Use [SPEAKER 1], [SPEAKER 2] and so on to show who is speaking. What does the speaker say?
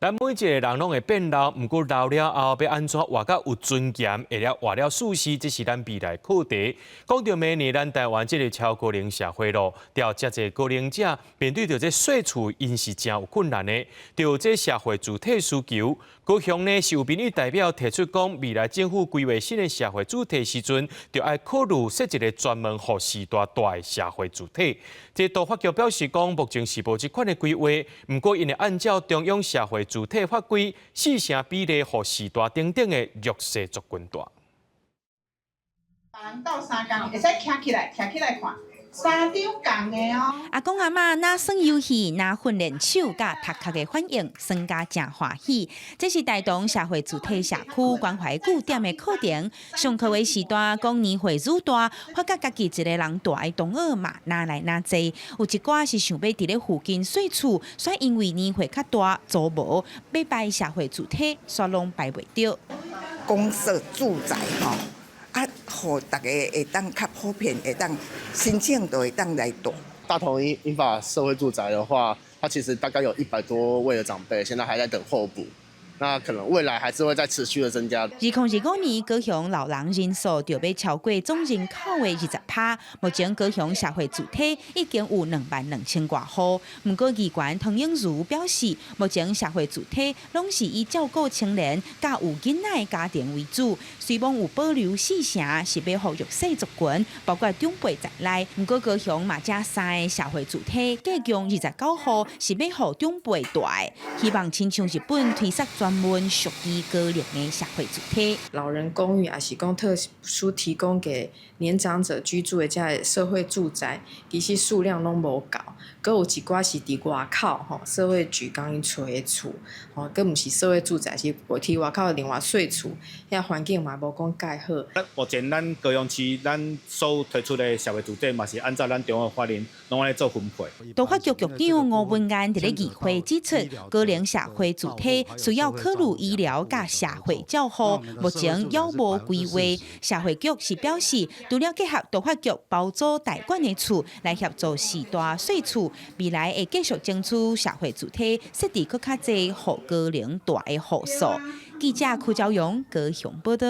[SPEAKER 1] 咱每一个人攏會變老，毋過老了後欲按怎活甲有尊嚴，會了活了舒適，這是咱未來課題。講著明年咱台灣這个超高齡社會咯，著遮濟高齡者面對著這細厝，𪜶是誠有困難的。著這社會住宅需求，高雄呢是有民意代表提出講，未來政府規劃新的社會住宅時陣，著愛考慮設一个專門予序大住的社會住宅。這都發局表示講，目前是無這款的規劃，毋過𪜶會按照中央社會住宅法規四成比例，予序大等等的弱勢族群住。
[SPEAKER 2] 人鬥相共，會使徛起來，徛起來看，三張仝的哦。
[SPEAKER 3] 阿公阿嬤若耍遊戲，若訓練手佮頭殼的反應，耍甲誠歡喜。這是台東社會住宅社區關懷據點的課程。上課的時段講年歲愈大，發覺家己一个人住的同學嘛，愈來愈濟。有一寡是想欲佇咧附近細厝，煞因為年歲較大，租無，欲排社會住宅，煞攏排袂著。
[SPEAKER 4] 公設住宅吼，啊，予逐家會當較普遍，會當申請就會當來住。
[SPEAKER 5] 大同銀髮社會住宅的話，它其實大概有100多位的長輩，現在還在等候補。那可能未來還是會再持續的增加。
[SPEAKER 3] 2025年高雄老人人數就欲超過總人口的20%。目前高雄社會住宅已經有22,000外戶。毋過議員湯永如表示，目前社會住宅攏是以照顧青年佮有囡仔的家庭為主，雖罔有保留四成是欲予弱勢族群，包括長輩在內。毋過高雄嘛才三個社會住宅，計共29戶是欲予長輩住的，希望親像日本推設專門屬於高齡的社會住宅。
[SPEAKER 6] 老人公寓抑是講特殊提供給年長者居住的這个社會住宅，其實數量攏無夠，閣有一寡是佇外口吼，社會局共𪜶揣的厝，吼，閣毋是社會住宅，是佇外口另外細厝，遐環境嘛無講蓋好。
[SPEAKER 7] 目前咱高雄市咱所推出的社會住宅嘛是按照咱中央法令攏按呢做分配。
[SPEAKER 3] 都發局局長吳文彥佇咧議會指出，高齡社會住宅需要考慮醫療佮社會照護，目前猶無規劃。社會局是表示，除了結合都發局包租代管的厝來協助序大細厝，未來會繼續爭取社會住宅設置閣較濟予高齡住的戶數。記者柯昭勇高雄報道。